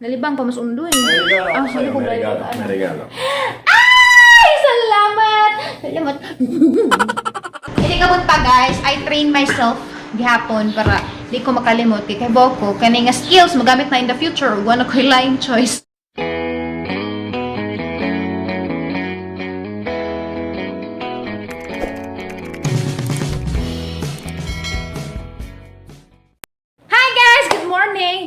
Nalibang pa mas undoy. May regalo Ah, ako sorry sa'yo, kung may regalo, ano. may regalo. Ay, salamat! Salamat. Hindi ka pa guys, I train myself gihapon para di ko makalimot kay boko kani nga skills magamit na in the future ug wala ko'y lying choice. Hi guys, good morning.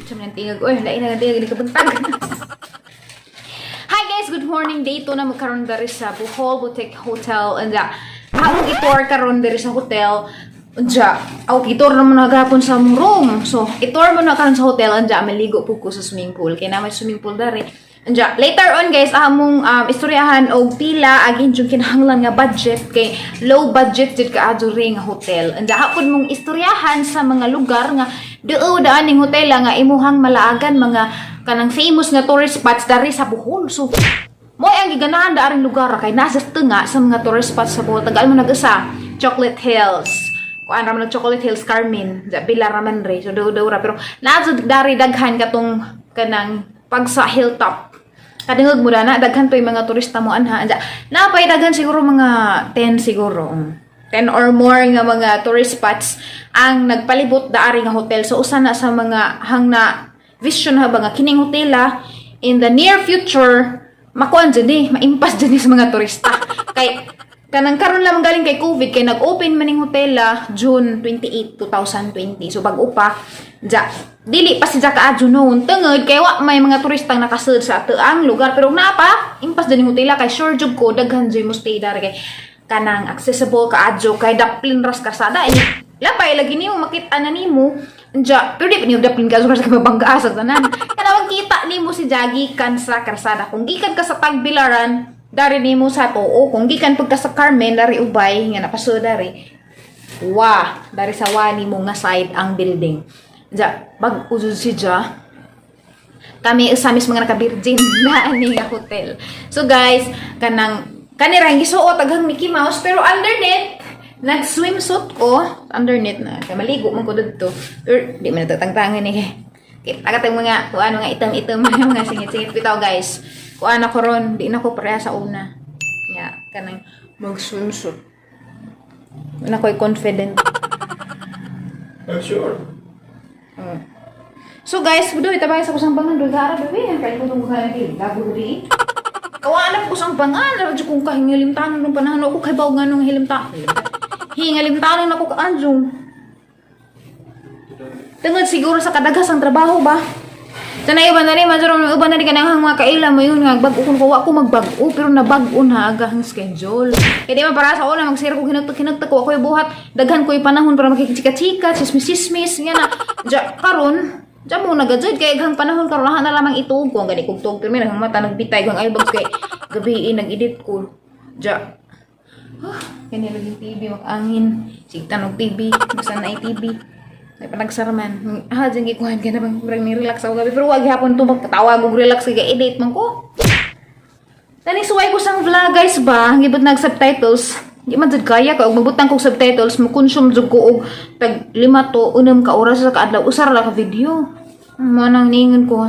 Chum ng tingag. Uy, lain na ng tingag di ka buntag. Hi guys, good morning. Day 2 na magkaroon diri sa Bohol Boutique Hotel and akong itour karon diri sa hotel. Unja, ako itour na mo na gapon sa among room. So, itour mo na karon sa hotel anja maligo po ko sa swimming pool kay na may swimming pool diri. Anja, later on guys, among istoryahan og pila agin jud kinahanglan nga budget kay low budget jud ka ring hotel. Anja hapon mong istoryahan sa mga lugar nga duo daan ning hotel nga imuhang malaagan mga kanang famous nga tourist spots dari sa Bohol. So, mo ang giganahan daaring lugar kay nasa tunga sa mga tourist spots sa Bohol. Tagaan mo nag-usa, Chocolate Hills. Kuan ra man ang Chocolate Hills Carmen, ja pila ra man re. So daw ra pero naa jud dari daghan katong kanang pag sa hilltop. Kadungog mo na daghan to'y mga turista mo anha. Anja, napay daghan siguro mga 10 siguro. 10 or more nga mga tourist spots ang nagpalibot daari nga hotel. So usa na sa mga hang na vision ha ba nga kining hotela in the near future makuan jud ni, maimpas jud ni sa mga turista. Kay kanang karon lamang galing kay COVID kay nag-open man ning hotela June 28, 2020. So bag-o pa ja dili pa si kaadyo noon tungod kay wa may mga turistang nakasud sa atoang lugar pero naa pa impas jud ning hotela kay sure jud ko daghan jud mo stay dara kay kanang accessible kaadyo kay daplin ras kasada eh. Lapay lagi nimo makita na nimo ja pero di pa niyo daplin ka sa mabangga sa tanan kanang kita nimo si Jagi kan sa karsada kung gikan ka sa Tagbilaran dari nimo sa tuo kung gikan pud ka sa Carmen dari ubay nga napasud dari wa dari sa wa nimo nga side ang building ja bag usod si ja kami usa mis mga naka-virgin na ani nga hotel. So guys, kanang kanirang gisuot aghang Mickey Mouse pero underneath nag-swimsuit ko underneath na kay maligo man ko didto. Pero di man natatangtangan eh. Kita ka tayong mga kuan mga item-item mga singit-singit bitaw guys. Kuan ako ron, di na ko pareha sa una. Nga kanang mag-swimsuit. Wala ko'y confident. I'm sure. So guys, budoy tabay sa kusang bangan doy gara doy ang kay kutong kaya di lago di. Kawa na kusang bangan ra jud kung kahingalimtanon nung panahon ako kay bawo nga nung hilimta. Hingalimtanon ako kaanjong. Tungod siguro sa kadagas ang trabaho ba? Tanay iba na rin, major iba na rin kanang mga kaila mo yun nga bag-o kung kuwa ko magbag-o pero nabag-o na agahang schedule. Kaya di man para sa una magsira ko hinagtag hinagtag ko ako'y buhat daghan ko yung panahon para makikichika-chika, sismis-sismis nga na. Ja karon ja mo nagadjud kay aghang panahon karon na lamang ituog ko ang gani kog tuog pero may nang mata nagbitay kong eyebags kay gabi nag-edit ko. Ja kani lagi TV makangin sigtan og TV basta na TV may panagsarman. Ah, dyan gikuhan ka na bang murag ni-relax ako gabi. Pero wag hapon to magkatawag og relax kay edit man ko. Tani suway ko sang vlog guys ba, ngibot nag subtitles. Di man jud kaya ka og magbutang kog subtitles, mo consume jud ko og tag 5 to 6 ka oras sa kaadlaw usar ra ka video. Mo nang niingon ko.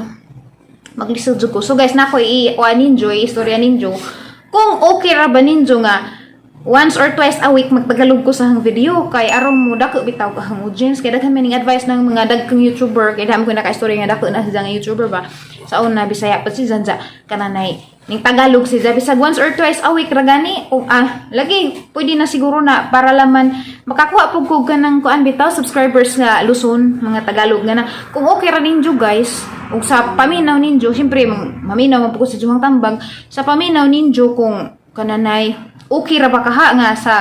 Maglisod jud ko. So guys, nako i kuan ninyo, istorya ninyo. Kung okay ra ba ninyo nga once or twice a week magtagalog ko sa hang video kay aron mo dako bitaw ka ang audience kay daghan man ning advice ng mga dagkong YouTuber kay dami ko naka-istorya nga dako na siya nga YouTuber ba sa una Bisaya pa si Zanza kananay ning Tagalog si bisag once or twice a week ra gani o lagi pwede na siguro na para laman makakuha pug ko kanang kuan bitaw subscribers nga Luzon mga Tagalog nga na kung okay ra ninyo guys ug sa paminaw ninyo syempre maminaw man pud ko sa juhang tambang sa paminaw ninyo kung kananay okay ra ba kaha nga sa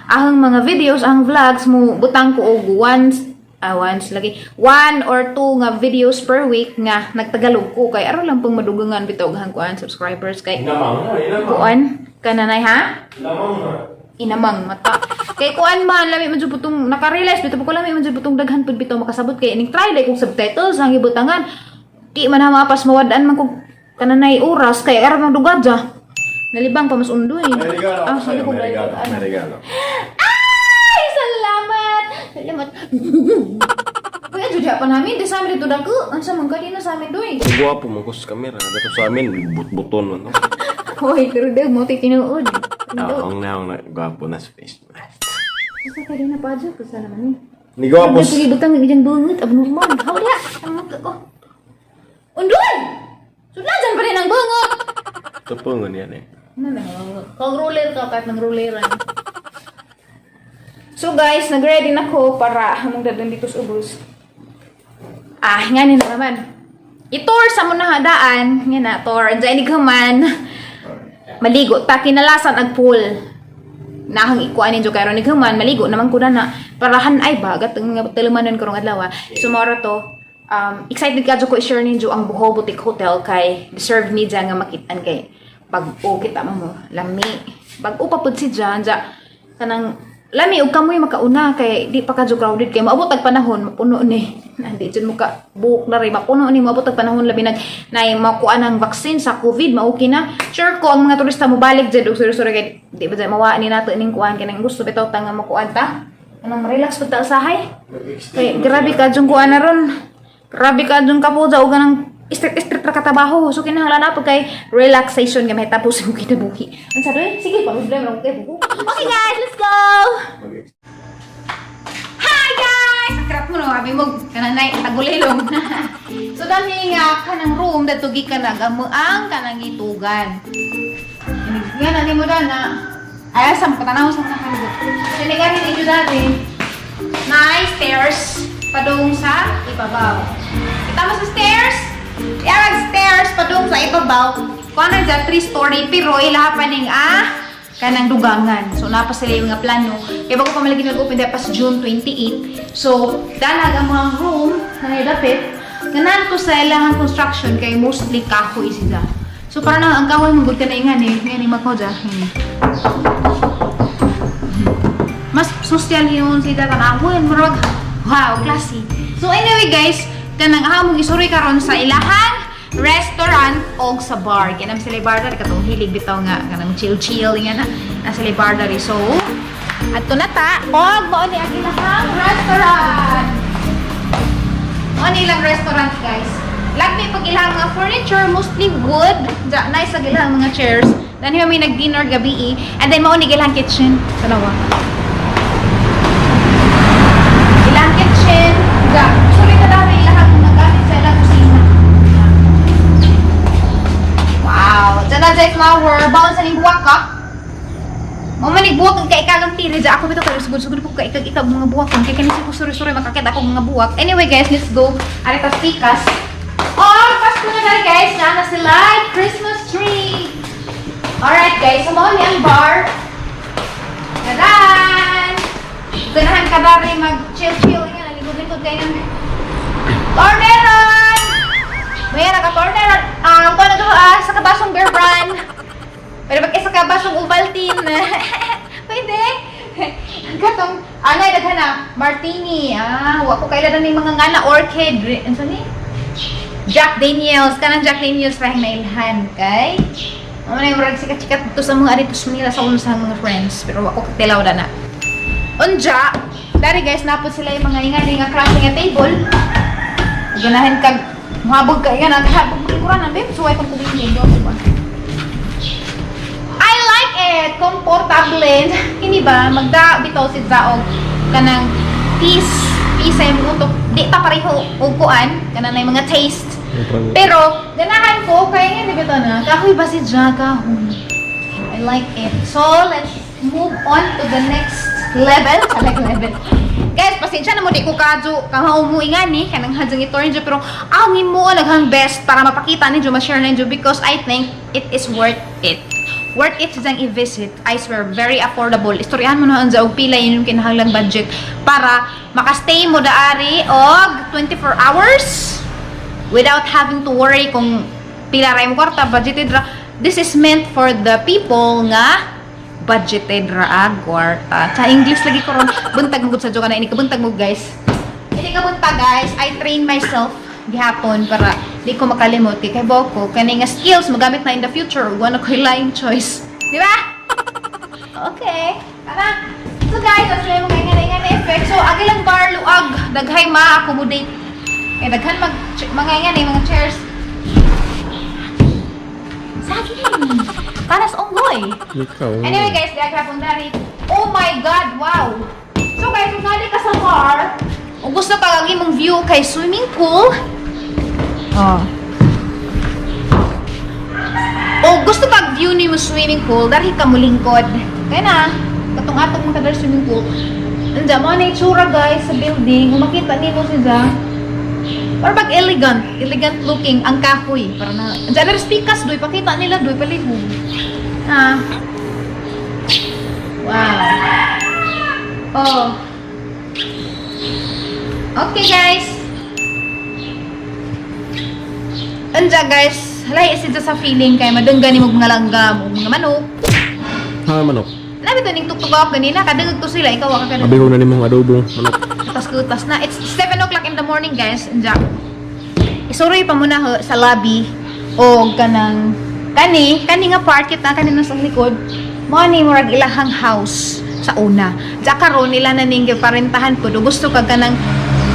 ahang mga videos, ang vlogs mo butang ko og once once lagi one or two nga videos per week nga nagtagalog ko kay aron lang pong madugangan bitaw og hang kuan subscribers kay Inamang na, inamang. kuan kananay ha Inamang na. inamang mata kay kuan man lami man jud putong naka-realize bitaw ko lami man jud putong daghan pud bitaw makasabot kay ning try dai kong subtitles ang gibutangan di man ha mapas mawadaan man kog kananay oras kay aron mang dugad ja nalibang pa mas undoy. May regalo Ah, ako sorry sa'yo, kung may regalo, ano. may regalo. Ay, salamat! Salamat. Uy, jud pa namin di sa amin dito dako. Unsa man ka di na sa amin doy. Gwapo mo ko sa kamera. Dato sa amin, but-buton man to. Hoy, pero dag mo ti tinuod. Ang naong na, gwapo na sa face mask. Basta ka din na pa dyan, kusa naman eh. Ni gwapo. Ang butang iyang bungot, abnormal. Hawla, ang mukha ko. Undoy! Sudlan dyan pa rin ang bungot! Tupungan yan eh. Ano na, kung ruler ka, kahit nag-ruleran. So guys, nag-ready na ko para hamong dadon dito sa ubos. Ah, nga ni na naman. I-tour sa muna daan. Nga na, tour. Andiyan ni man. Maligo. Ta, kinalasan ag pool. Nahang ikuan ninyo karon ni human maligo naman ko na na parahan ay bagat ang nga talumanon karong adlaw. So mao to, excited kadyo ko i-share ninyo ang Bohol Boutique Hotel kay deserve ni dyan nga makitaan kay bag-o kita mo lami bag-o pa pud si dyan dya kanang lami og kamoy makauna kay di pa kadyo crowded kay moabot ag panahon mapuno ni. Nandi dyan mo ka buok na rin mapuno ni moabot ag panahon labi nag nay makuha ng vaccine sa COVID mauki na. Sure ko ang mga turista mobalik dyan og suri-suri kay di ba dyan mawaa ni nato ining kuan kay nang gusto bitaw ta nga makuan ta kanang relax pud ta usahay kay grabe ka dyan kuan na ron. Grabe ka dyan kapuda og kanang street-street ra katabaho. So kinahanglan na pag kay relaxation nga mahitapos imong kinabuhi. Unsa doy? Sige, pa problema ra kay buko. Okay guys, let's go. Hi guys! Ang krap mo no, abi mo kananay tagulilong. So dami nga kanang room dadto gikan nag amo ang kanang itugan. Nga na nimo na. Ay sa patanaw sa mga kalibot. Sinigarin ninyo dati. Nice stairs padung sa ibabaw. Kita mo sa stairs? Yarag stairs padung sa ibabaw. Kuan na dyan, 3 story pero ilaha pa ning kanang dugangan. So napa sila yung nga plano. Kaya bago pa malagi nag-open dahil pas June 28. So dalag ang mga room na dapit. Ganan ko sa ilahang construction kay mostly kahoy sila. So para na ang kahoy mong good ka na ingan eh. Ngayon yung makaw dyan. Mas social yun sila tanawin. Murag, wow, classy. So anyway guys, kanang among isuri karon sa ilahang restaurant og sa bar. Kaya naman sila bar dari katong hilig bitaw nga kanang chill-chill nga na na sila bar dari. So, adto na ta og mao ni ang ilahang restaurant. Mao ni ilang restaurant, guys. Lagmi pag ilang mga furniture, mostly wood. Ja, nice ang ilang mga chairs. Dani may nag-dinner gabi eh. And then mao ni ilang kitchen. Tanawa. Ilang kitchen. Ga, sorry ka dami ilang mga gamit sa ilang kusina. Wow! Diyan na dyan flower. Bawon sa buwak ka. Mo man buwak ang kaikagang tiri dyan. Ako bitaw kayo sugod-sugod ko kaikag-ikag mga buwak. Kung kay kanisi ko suri-suri makakita ako mga buwak. Anyway guys, let's go. Ari tas pikas. Oh, Pasko na na guys. Naa na sila Christmas tree. Alright guys, so mao ni ang bar. Tadan! Ganahan ka ba rin mag-chill-chill nga, nalikod-likod kayo ng Corneron! May ka corneron. Ang kuha na sa kabasong Bear Brand. Pwede ba isa kabasong Ovaltine? Pwede. Katong, anay, daghan na, martini. Ah, wa ko kailan na mga ngana, orchid. Ano ni? Jack Daniels. Kanang Jack Daniels rahing nailhan. Kay? Ano na yung murag sikat-sikat dito sa mga arito sa Manila sa ulo sa mga friends. Pero wa ko katilaw na na. Unja, dari guys, napod sila yung mga ingay nga klase nga table. Ganahan kag muhabog ka yan, ang habog mo na babe, suway kong kubingin do, diba? I like it! Comfortable. Kini ba, magda bitaw si Zaog kanang peace, peace sa imong utok. Di ta pareho og kuan, kanang na mga taste. Pero ganahan ko kay nga di ba to na, kahoy ba si Ja kahoy. I like it. So, let's move on to the next level. Sa next level. Guys, pasensya na mo, di ko kadyo kamaumuingan ni kanang hadyang itor ninyo, pero ang imo naghang best para mapakita ninyo, ma-share ninyo because I think it is worth it. Worth it siyang i-visit. I swear, very affordable. Istoryahan mo na ang og pila yun yung kinahanglang budget para makastay mo daari og 24 hours without having to worry kung pila ra imong kwarta, budgeted ra. This is meant for the people nga budgeted ra ang kwarta. Sa English lagi ko ron. Buntag mo gud sa joke na ini kabuntag mo guys. Ini kabuntag guys, I train myself gihapon para di ko makalimot kay kay boko kani nga skills magamit na in the future ug wala ko'y lying choice. Di ba? Okay. Tara. So guys, that's yung mga nga nga effect. So, ag ilang bar luag, daghay ma-accommodate. Eh, daghan mag mga nga ni mga chairs. Saging! Para sa unggoy. Ikaw. Anyway guys, di agapon dari. Oh my God, wow! So guys, kung nali ka sa car, o gusto ka ang imong view kay swimming pool, oh. O gusto kag view nimo swimming pool, dali ka mulingkod. Kaya na, katong atong mga kadar swimming pool. Anja mo na itsura guys sa building, kung makita nimo siya. Para pag elegant, elegant looking ang kahoy para na. Anja dari speakers doy pakita nila doy palihog. Ah. Wow. Oh. Okay guys. Anja guys, lahi siya sa feeling kay madunggan nimo mga langgam o mga manok. Ha, manok. Labi to ning tuktok ako ganina, kadungag to sila, ikaw wa ka Abi ko na nimong adobong manok. Kutas-kutas na. It's 7 o'clock in the morning, guys. Anja. Isuroy pa muna ho sa lobby o kanang kani, kani nga part kita kani nasa likod. Mo ni murag ilahang house sa una. Diya karon nila na ning giparentahan ko. Do gusto ka kanang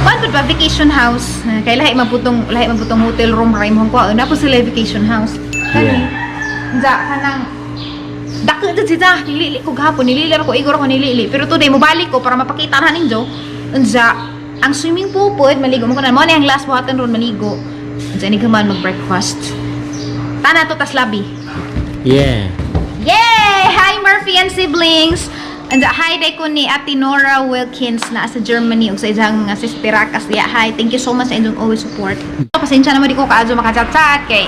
kuan pud ba vacation house. Eh, kay lahi mabutong hotel room ra imong kuha. Na po sila vacation house. Kani. Diya kanang dako jud siya, nilili ko gahapon, nilili ko, igor ko nilili. Pero today mobalik ko para mapakita na ninyo. Unsa ang swimming pool pod, maligo mo ko na mo ni ang last buhatan ron maligo. Unsa ni man mag breakfast. Tana to tas labi. Yeah. Yay! Hi Murphy and siblings. And hi day ko ni Ate Nora Wilkins na sa Germany ug sa isang mga sisterakas diya. Hi, thank you so much sa inyong always support. Pasensya naman di ko kaadyo makachat-chat kay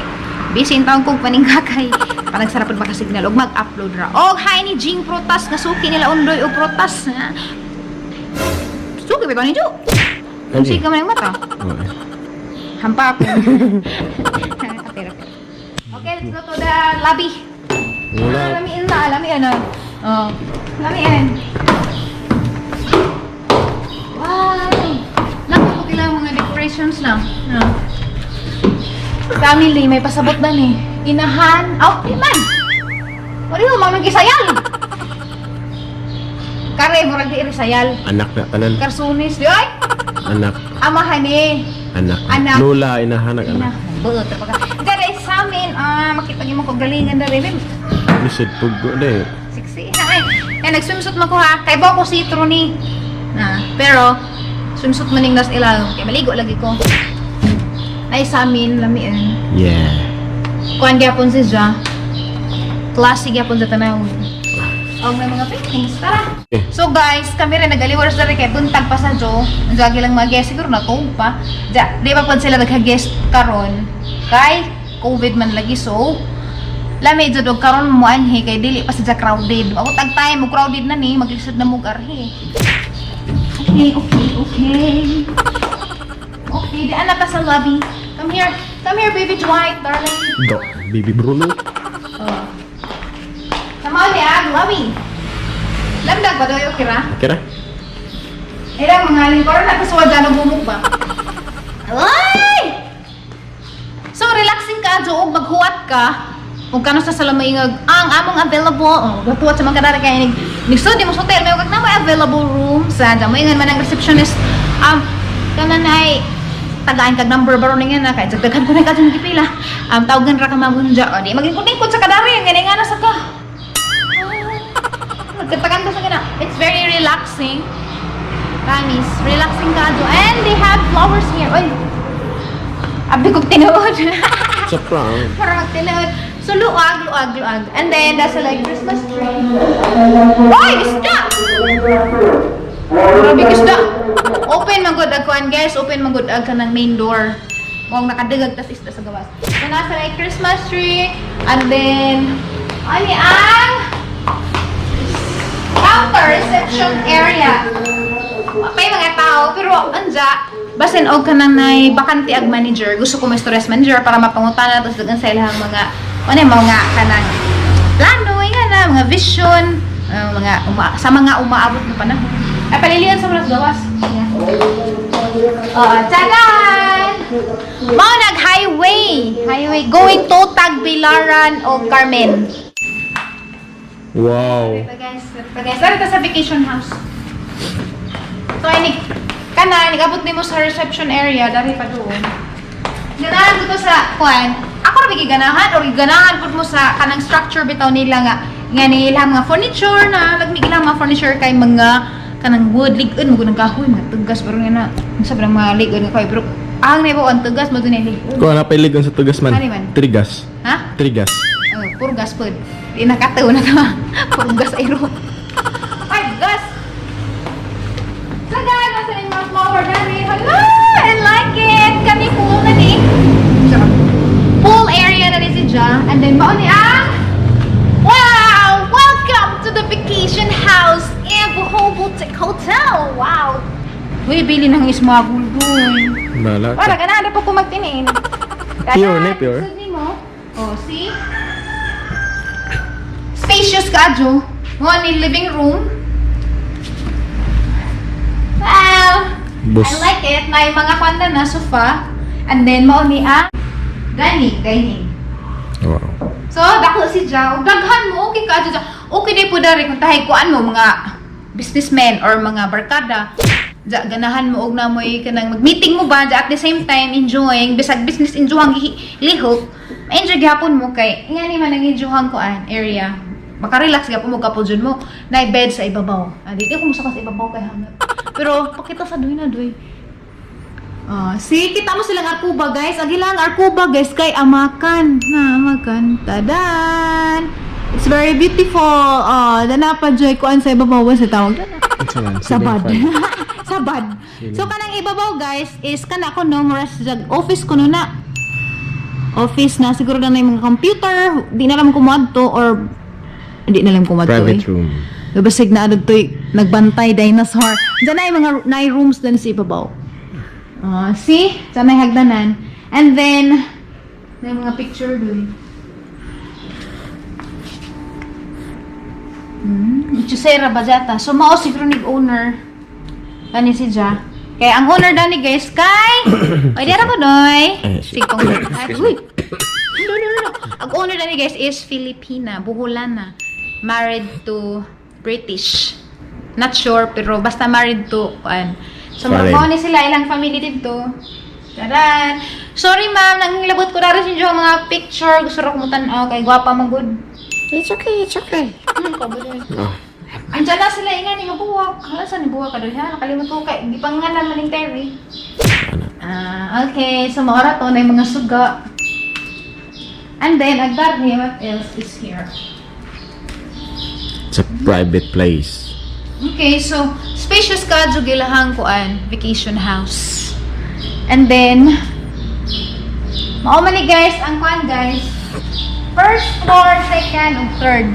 busy in taon kong paningkakay. Parang sarap pud makasignal og mag-upload ra. Og hi ni Jing Protas nga suki nila Undoy og Protas. Ha? Suki ba ni Jo? Anji. Sige ka man ang mata. Oo. Hampa ako. Okay, okay. Okay, let's go to the lobby. Wala. Ah, lamiin na, lamiin na. Oh. Lamiin. Wow! Naku, kailangan mga decorations na. No. Family, may pasabot na ni. Inahan. Aw, di man! Wala yung mga gisayal! Kare, murag di irisayal. Anak na tanan. Karsunis, di ay! Anak. Amahan eh. Anak. Anak. Lola, inahanak anak. Buot pa ka. Dere sa amin, ah, makita niyo mo ko galingan dere. Babe. Lisod pugo de. Sexy. Ay, eh, nag-swimsuit man ko ha. Kay ba ko see-through ni. Na, pero swimsuit man ning nas ilalong kay maligo lagi ko. Ay sa amin lamian. Yeah. Kuan gyapon si Ja. Classy gyapon sa tanaw. Og may mga paintings. Tara. Eh. So guys, kami rin nagaliwas na rin kay buntag pa sa Jo. Ang jagi lang mga guest siguro na pa. Ja, di pa pod sila nagka-guest karon. Kay COVID man lagi, so lami jud og karon mo anhi kay dili pa sa crowded. Ako tag time mo crowded na ni, maglisod na mo arhi. Okay. Okay, di anak ka sa lobby. Come here. Come here, baby Dwight, darling. Do. Baby Bruno. Oh. Sama ni ag lobby. Lamdag ba doyo kira? Kira? Ilang mga lingkor na kasuwa dyan ang bumuk ba? Ay! So, relaxing ka, Jo, og maghuwat ka. Ug kano sa salamaingag, ang among available, oh, gatuwat sa mga kadara kay nig nigsud mo sa hotel, may kag na may available room sa dyan. Moingan man ang receptionist, kanan ay tagaan kag number baro ning na kay dagdagan ko na kadtong gipila. Tawagan ra ka mabunja. O di maglingkod-lingkod sa kadari, ngani nga na sa ka. Magkatakan ka sa kana. It's very relaxing. Promise. Relaxing ka do. And they have flowers here. Oy. Abi kog tinuod. Sa prank. Para magtinuod. So luag, luag, luag. And then that's a like Christmas tree. Oy, isda! Grabe ka isda. Open man gud ag kuan guys, open man gud ag kanang main door. Mong nakadagag tas isda sa gawas. So nasa like Christmas tree and then ani ang counter reception area. May mga tao, pero anja, basin og kanang nay bakante ag manager. Gusto ko may stress manager para mapangutana tapos dagan sa ilang mga ano yung mga kanang plano, nga na, mga vision, mga sa mga umaabot na panahon. Ay, palilian sa mga gawas. Yeah. Oo, tagan! Mao nag highway. Highway going to Tagbilaran o Carmen. Wow. Sorry pa guys, sorry pa guys. Sorry sa vacation house. So, ini, Kana, nigabot nimo sa reception area, dari pa doon. Ganahan ko to sa kuan. Ako ra bigi ganahan or ganahan pud mo sa kanang structure bitaw nila nga nga nila mga furniture na lagmi ilang mga furniture kay mga kanang wood, lig-on mo ng kahoy, mga tugas pero nga na sa parang mga lig-on nga kahoy, pero ang naibo ang tugas mo dun ay lig-on. Kuha na piligon sa tugas man. Ano man? Trigas. Ha? Trigas. Oh, puro gas pod. Di nakataw na ta. Puro gas ay ro. Ay, gas! So guys, nasa yung mga flower dami. Hala! I like it! Kami pool na ni. Charot. Pool area na ni si Ja. And then, mao ni ang... Wow! Welcome to the vacation house in Bohol Boutique Hotel! Wow! Uy, bili ng ismagul dun. Bala. Wala, ganahan na po ko magtinin. Pure na, pure. Sud nimo. Oh, see? Spacious ka, Jo. Mo ni living room. Wow! Bus. I like it. May mga kwanda na sofa. And then, mao ni ang dining. Dining. Wow. So, dako si Ja. Ug daghan mo, okay ka, Jo. Okay na po dari kung tahay kuan mo, mga businessmen or mga barkada. Ja, ganahan mo og na mo'y kanang mag-meeting mo ba, ja, at the same time enjoying bisag business enjoyang lihok. Ma-enjoy gyapon mo kay ngani man ang enjoyang kuan area. Maka-relax gyapon mo kapod jud mo. Nay bed sa ibabaw. Ah, di ko musaka sa ibabaw kay hangat. Pero pakita sa duy na duy. Ah, see, kita mo silang arkuba, guys. Ang ilang arkuba, guys, kay amakan. Na, amakan. Tadan! It's very beautiful. Oh, dana pa joy kuan sa ibabaw sa tawag. Unsa man? Sabad. Sabad. So kanang ibabaw, guys, is kana ko no muras jag office ko no na. Office na siguro na yung mga computer, di na lang ko moadto or di na lang ko moadto. Private eh. room. Basig na adto nagbantay dinosaur. Diyan na yung mga nine rooms din sa ibabaw. Ah, see? Sa may hagdanan. And then, may mga picture dun. Chusera ba jata? So, mao siguro nig owner. Kani si Ja. Kaya ang owner dani, guys, kay... Oy, dira ko, doy. Ay, Sige, kung... Ay, uy. No, no, no, no. Ang owner dani, guys, is Filipina, Boholana. Married to British. Not sure, pero basta married to, an. So, Foreign. mao ni sila, ilang family dito. Taran! Sorry, ma'am. Nanglabot ko na rin sa mga picture. Gusto rin ko tanaw. Kay gwapa man good. It's okay, it's okay. Oh. Andiyan na sila inga ni mabuwak. Hala sa ni buwak ka doon ha? Nakalimot ko kay di pa nga naman ning Terry. Ah, okay. So maora to na yung mga suga. And then agdarhi, what else is here? It's a private place. Okay, so spacious ka jud ilahang kuan, vacation house. And then mao man ni, guys, ang kuan, guys. First floor, second, ug third.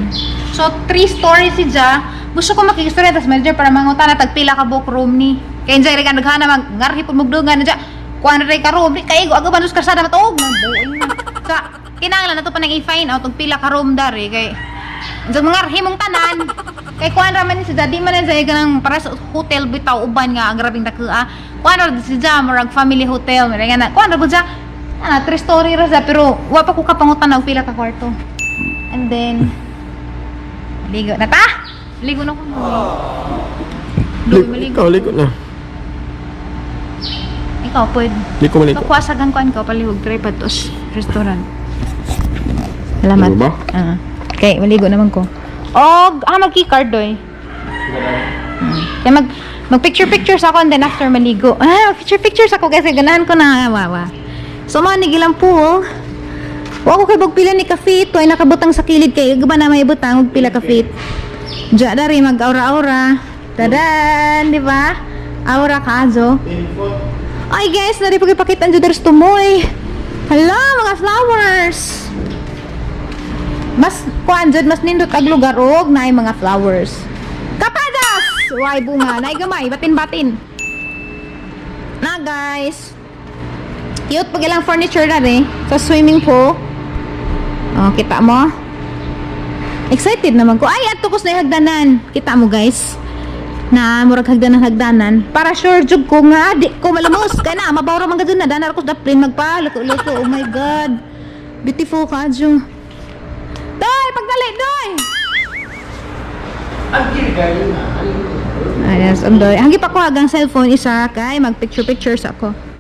So three stories si Ja. Gusto ko makikistorya tas manager para mangutan na tagpila ka book room ni. Kay injay ra naghana mag ngarhi pud mugdungan na ja. Kuan ra ka room di kay aga ba nus karsada matuog na buoy na. So kinahanglan nato pa nang i-find out og pila ka room dari kay sa mga himong tanan kay kuan ra man si Daddy man sa kanang para sa hotel bitaw uban nga ang grabing dakua. Kuan ra si Ja murag family hotel mura nga na kuan ra pud siya ana three story ra siya pero wa pa ko kapangutan og pila ka kwarto. And then ligo na ta, ligo na ko. Luoy, maligo. Ikaw, ligo na. Ikaw pwede. Ligo maligo. Pakuha sa kuan ko palihog try pa to restaurant. Salamat. Ligo ba? Ah. Okay, maligo naman ko. Og ah mag-keycard doy. Kaya mag mag picture pictures ako and then after maligo. Ah, picture pictures ako kasi ganahan ko na wawa. So mga ni gilang pool. Wa ko kay bog pila ni ka feet, way nakabutang sa kilid kay ba na may butang og pila ka feet. Diya dari mag aura-aura. Tadan, di ba? Aura ka, Jo. Ay guys, nari pag ipakita ang Juders tumoy. Hala, mga flowers. Mas kuan jud, mas nindot ag lugar og naay mga flowers. Kapadas! Way bunga, naay gamay, batin-batin. Na guys. Cute pag ilang furniture na rin sa swimming pool. Oh, kita mo? Excited naman ko. Ay, adto ko sa hagdanan. Kita mo, guys? Na murag hagdanan hagdanan. Para sure jud ko nga di ko malumos. Kaya na mabawra man gadun na danar ko sa plane magpa luko. Oh my God. Beautiful ka jo. Doy, pagdali, doy. Ayos, undoy. Ang gipakuha ang cellphone isa kay mag picture picture sa ako.